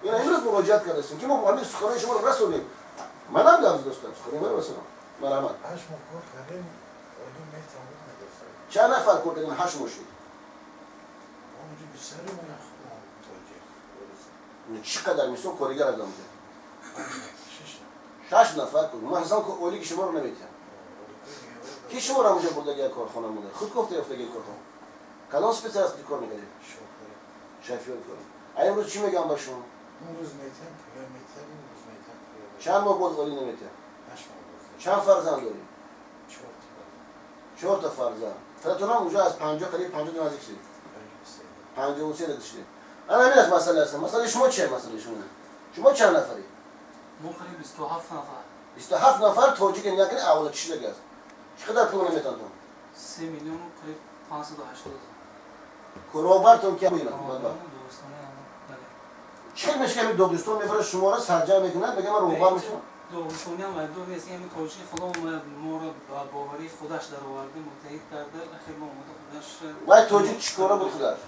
Ина имрӯз муроҷиат кардастем, ки мо ҳамин суханои шуморо расонем. Манам гап задастам, суханои маро расонам. Марҳамат. 8 моҳ кор кардем, ойлик метавон надоштем. Чанд нафар кор кардем 8 моҳ шуд? Онҷо бисёри мо тоҷик. Чӣ қадар мисол коригар аз онҷо? 6 6 нафар кор. Ман ҳасан ойлики шуморо наметиҳам. Ки шуморо онҷо бурдаги корхона монда? Худ кофта ёфтаги корхона. Кадом специалист кор мекардед? Шофёр кор. А имрӯз чӣ мегӯям ба шумо? Имрӯз метиҳам, пуля метиҳам, имрӯз метиҳам, пуля. Чанд моҳ боз ойлик наметиҳам? 8 моҳ боз. Чанд фарзанд дорӣ? 4 та. 4 та фарзанд. Падатонам уже аз 50 қариб 50 наздик шудед. 53. 53 шудед. Ана ҳамин аст масъала аст. Масъалаи шумо чист? Масъалаи шумо? Шумо чанд нафаред? Мо қариб 27 нафар. 27 нафар тоҷик якни аввала чӣ шудаги аст? Чӣ қадар пул наметонтон? 3 миллион қариб 580 ҳазор. Роҳбартон ки буина? Чӣ хел мешавад, ки Доғистон мебарад шуморо сарҷамъ мекунад, мегӯяд ман роҳбар мешавам? Доғистони ҳам айбдор нест, ҳамин тоҷики худо моро ба боварии худаш дароварда, муттаҳид карда, ахир мо омода худаш. Вай тоҷик чӣ кора буд худаш?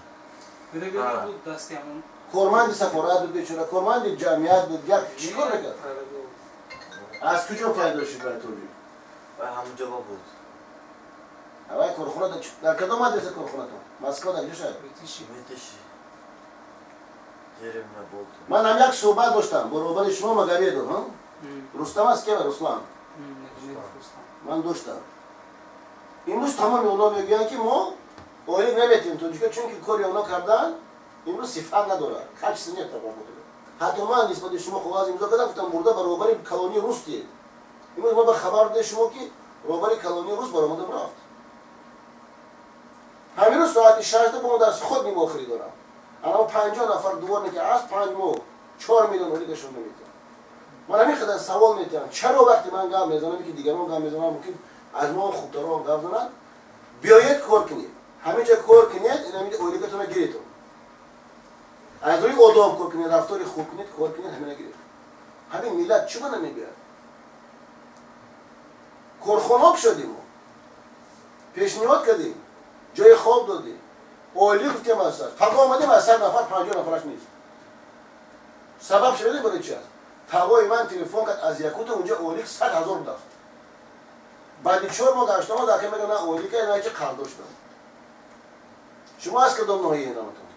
Бригадир буд дасти ҳамон. Корманди сафорат буд бечора, корманди ҷамъият буд, як чӣ кор мекард? Аз куҷо пайдо шуд вай тоҷик? Вай ҳамонҷо буд. Вай корхона дар кадом адреса корхонатон? Москва дар куҷо шуд? Митиши. Митиши. Деревня Болтон. Ман ҳам як суҳбат доштам бо роҳбари шумо Магомедов, ҳа? Рустам аст ки Руслан? Ман доштам. Имрӯз тамоми онҳо мегӯянд, ки мо ойлик наметиҳем тоҷика, чунки кори онҳо кардан имрӯз сифат надорад, качество нет работы. Ҳатто ман нисбати шумо коғаз имзо кардам, гуфтам бурда ба роҳбари колонии рус диҳед. Имрӯз мо ба хабар додем шумо, ки роҳбари колонии рус баромада рафт. Ҳамин рӯз соати 6 бо мо дар худ мевохӯрӣ дорам. Ана 50 нафар дворники аст, 5 моҳ 4 миллион ойликашон наметиҳам. Ман ҳамин қадар савол метиҳам, чаро вақте ман гап мезанам, ки дигарон гап мезанам, мумкин аз мо хубтарон гап зананд, биёед кор кунед, ҳамин ҷо кор кунед, ин ҳамин ойликатонро гиретон. Аз рӯи одоб кор кунед, рафтори хуб кунед, кор кунед, ҳамина гиред. Ҳамин миллат чӣ ба намебиёяд? Корхона кушодем мо, пешниҳод кардем, ҷои хоб додем, ойлик гуфтем аз сар. Паго омадем, аз 100 нафар 50 нафараш нест. Сабаб шуда барои чи аст? Тағои ман телефон кард аз Якута, унҷо ойлик 100 ҳазор будааст. Баъди 4 моҳ гашта омад, ака мегӯяд, на ойлика, на чи қарздор шудам. Шумо аз кадом ноҳияи номатон?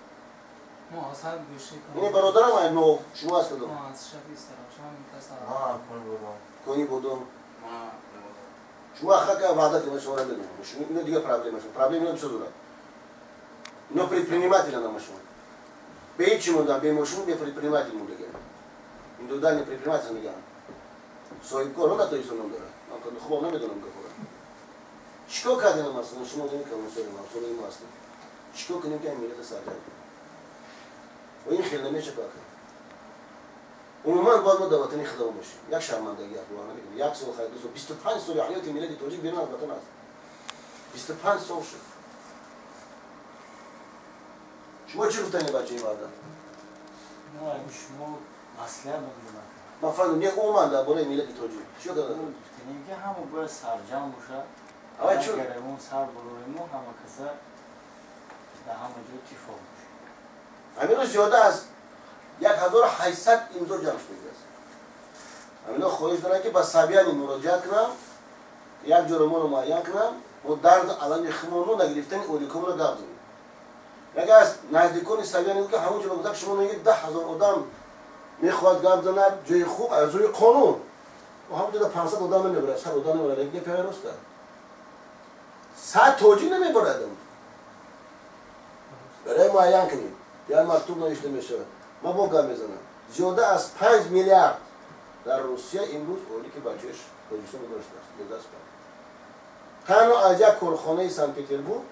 Мо аз ҳар гӯшаи Ин бародарам ай нов, шумо аз кадом? Мо аз шаҳри Истаравшан, каса. Ман Кони Бодом. Кони Бодом. Шумо ахака ваъда кардем, шумо намедонем. Шумо ино дигар проблема шумо. Проблема ино бисёр дорад. Ино предпринимателя нама шумо. Бе ҳеҷ чӣ мондан, бе мошин, бе предприниматель мондагӣ. Индивидуальный предприниматель мегӯянд. Соҳибкор он дар Тоҷикистон ном дорад. Ман хубам намедонам гапора. Чӣ кор кардем масалан, шумо одами калонсоли мо, ҳамсолаи мо ҳастед. Чӣ кор кунем, ки ин миллата сарҷамъ кунем? Ва ин хел намешавад ака. Умуман бояд мо дар ватани худамон бошем. Як шармандагӣ аст, бовар намекунем. Як сол, хайр, 2 сол, 25 соли ҳаёти миллати тоҷик берун аз ватан аст. 25 сол шуд. Шумо чӣ гуфтани бачаи марда? Шумо маслиҳат додем. Ман фаҳмидам, не, умуман дар бораи миллати тоҷик. Чӣ кардам? Гуфтанем, ки ҳама бояд сарҷамъ бошад. Авай чун? Агармон сар бурорему, ҳама каса дар ҳама ҷо иттифоқ бошад. Ҳамин рӯз зиёда аз 1800 имзо ҷамъ шудааст. Ҳамино хоҳиш доранд, ки ба Собянин муроҷиат кунам, як ҷоро моро муайян кунам, мо дарду алами худмонро, нагирифтани ойликомонро гап занем. Яке аз наздикони Собянин гуфт, ки ҳамон ҷо гуфта, шумо мегӯед 10 ҳазор одам мехоҳад гап занад, ҷои хуб аз рӯи қонун. Ҳамон ҷода 500 одам намебарад, 100 одам намебарад, як гапи рост аст. 100 тоҷик намебарад. Барои муайян кунед, як мактуб навишта мешавад. Ман бо гап мезанам. Зиёда аз 5 миллиард дар Русия имрӯз ойлики бачааш Тоҷикистон доштааст. Зиёда аз 5. Танҳо аз як корхонаи Санкт-Петербург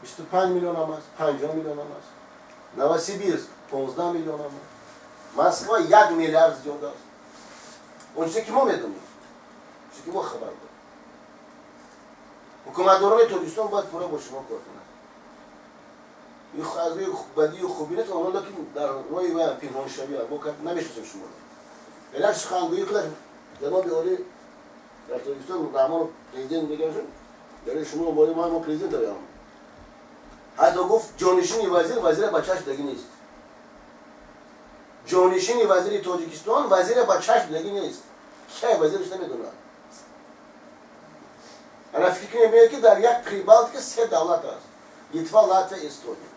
25 миллион ҳам аст, 50 миллион ҳам аст. Новосибирск 15 миллион ҳам аст. Москва 1 миллиард зиёд аст. Он чизе ки мо медонем, чизе ки мо хабар дорем. Ҳукуматдорони Тоҷикистон бояд пурра бо шумо кор кунанд. Ин аз рӯи бадию хубӣ нест, онҳо лекин дар роҳи вай пинҳоншавӣ мо намешиносем шуморо. Як сухангӯӣ худаш ҷаноби олӣ дар Тоҷикистон Раҳмонов президент мегӯянд, барои шумо бори мо президент дорем. Ҳатто гуфт ҷонишини вазир, вазира бачааш дагӣ нест. Ҷонишини вазири Тоҷикистон вазире ба чашм дидагӣ нест. Кай вазираш намедонад. Ана фикр мебинед, ки дар як Прибалтика се давлат аст: Литва, Латвия, Эстония.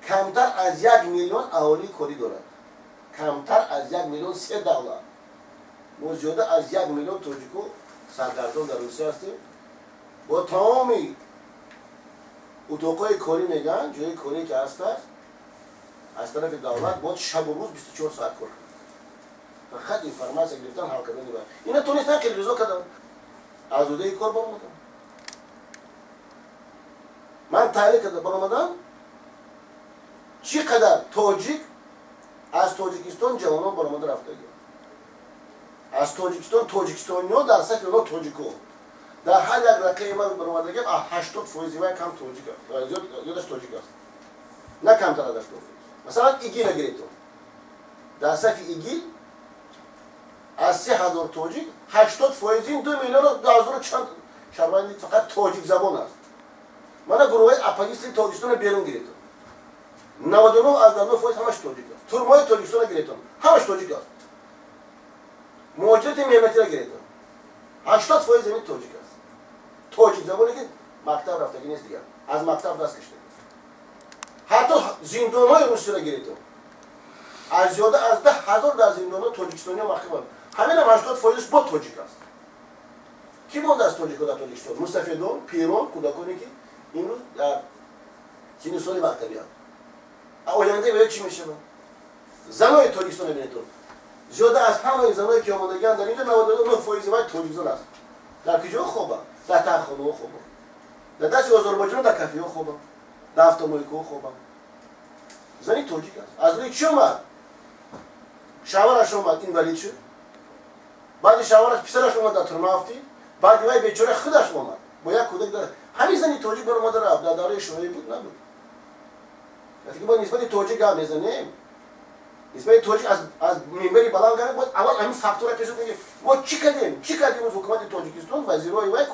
Камтар аз 1 миллион аҳолии корӣ дорад. Камтар аз 1 миллион се давлат. Мо зиёда аз 1 миллион тоҷику саргардон дар Русия ҳастем, бо тамоми утоқҳои корӣ, мегӯянд, ҷои корие ки ҳастааст аз тарафи давлат, бояд шабу рӯз 24 соат кор кунад, фақат информация гирифтан, ҳал кардани. Ба ина тонистан қирғизо кардам, аз удаи кор баромадам, ман таҳлил карда баромадам, чӣ қадар тоҷик аз Тоҷикистон ҷавонон баромада рафтагӣ аз Тоҷикистон, тоҷикистониҳо дар сафи онҳо тоҷико. Дар ҳар як рақаи ман баромадагиам, 80 фоизи вай кам тоҷик, зиёдаш тоҷик аст, на камтар аз 80%. Масалан, ИГИЛа гиретон, дар сафи ИГИЛ аз 3000 тоҷик 80 фоизи ин 2 миллиону 2000 чанд шаҳрванди фақат тоҷикзабон аст. Мана гурӯҳҳои оппозитсияи Тоҷикистонро берун гиретон, 99,9% ҳамаш тоҷик аст. Турмаҳои Тоҷикистонро гиретон, ҳамаш тоҷик аст. Муҳоҷирати меҳнатиро гиретон, 80% замин тоҷик аст, тоҷикзабоне ки мактаб рафтагӣ нест, дигар аз мактаб даст кашида. Ҳатто зиндонҳои русияро гиретон, аз зиёда аз 10 000 дар зиндонҳо тоҷикистониҳо маҳкуманд, ҳаминам 80 фоизаш бо тоҷик аст. Кӣ мондааст тоҷико дар Тоҷикистон? Мустафедон, пирон, кӯдаконе ки имрӯз дар синни соли мактабианд. Ояндаи ваё чӣ мешавад? Занои Тоҷикистон бинетон, зиёда аз ҳамаи заное ки омодагианд дар инҷо, 99 фоизи вай тоҷикзан аст. Дар куҷо хоба? Дар таҳхонаҳо хоба, дар дасти озарбойҷон, дар кафеҳо хоба, дар автомойкаҳо хоба. Зани тоҷик аст. Аз рӯи чӣ омад? Шавараш омад, инвалид шуд. Баъди шавараш писараш омад, дар турма афтид. Баъди вай бечора худаш омад бо як кӯдак. Ҳамин зани тоҷик баромада рафт. Дар давраи шӯравӣ буд, набуд. Вақте ки мо нисбати тоҷик гап мезанем, нисбати тоҷик аз минбари баланд гап, бояд аввал ҳамин фактора пеш кунем. Мо чӣ кардем? Чӣ кардем? Ҳукумати Тоҷикистон, вазирои вай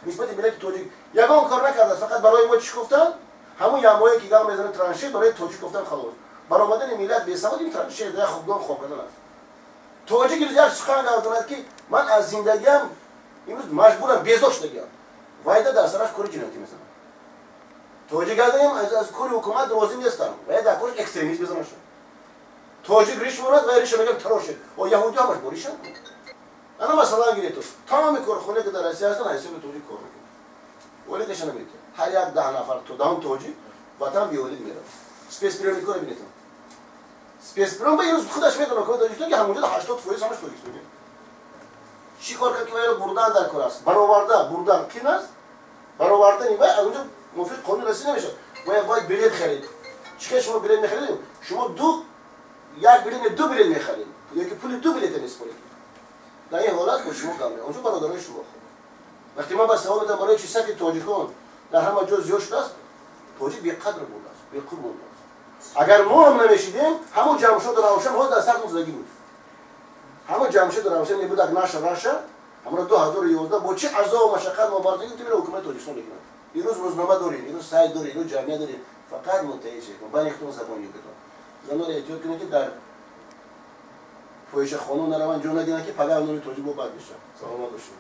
нисбати миллати тоҷик ягон кор накардааст. Фақат барои мо чӣ гуфтанд? Ҳамун ямое ки гап мезанад, траншея барои тоҷик гуфтан, халос. Баромадани миллат бесавод ин траншея дар хобгон хоб кардан аст. Тоҷик имрӯз як сухан гап занад, ки ман аз зиндагиам имрӯз маҷбурам, безор шудагиам, вайда дар сараш кори ҷиноятӣ мезанад. Тоҷик газаем, аз кори ҳукумат розӣ нестам, вай дар кориш экстремист мезанад. Тоҷик риш монад, вай риша мегӯям тарошед. О, яҳудиё ҳамаш бо ришанд. Ана масалан гирето, тамоми корхонае ки дар Россия ҳастанд, ҳисоби тоҷик кор мекунад, олидаша наметавад. Ҳар як 10 нафар то даҳум тоҷик ватан беолид меравад. Спецприёмникро бинетон. Спецприём ба имрӯз худаш медонад, ҳукумати Тоҷикистон, ки ҳамонҷо 80% ҳамаш тоҷикистонӣ. Чӣ кор кард, ки вайро бурдан дар кор аст? Бароварда бурдан қин аст. Баровардани вай аз онҷо мувофиқи қонуни Россия намешавад. Бояд билет харид. Чӣ кар шумо билет мехаридем? Шумо ду як билет, ду билет мехаред ё ки пули ду билета меспоред. Дар ин ҳолат бо шумо гап, онҷо бародарои шумо хоб. Вақте ман ба савол медам, барои чи сафи тоҷикон дар ҳама ҷо зиёд шудааст, тоҷик беқадр будааст, беқурб будааст. Агар мо ҳам намешидем, ҳамон Ҷамшоду Равшан ҳоз дар сахт зиндагӣ буд. Ҳамон Ҷамшеду Равшан мебуд, ак наша Раша ҳамро 2011 бо чӣ азобу машаққат мо бардагӣ гуфтем, ҳукумати Тоҷикистон мекунад. Имрӯз рӯзнома дорем, имрӯз сайт дорем, имрӯз ҷамъият дорем. Фақат муттаҳид шавед, байни худтон забон ёбедон. Занонро эҳтиёт кунед, ки дар фоҳишахона нараванд, ҷо нагиранд, ки пагаҳ номи тоҷик бо бад мешавад. Саломат бошед.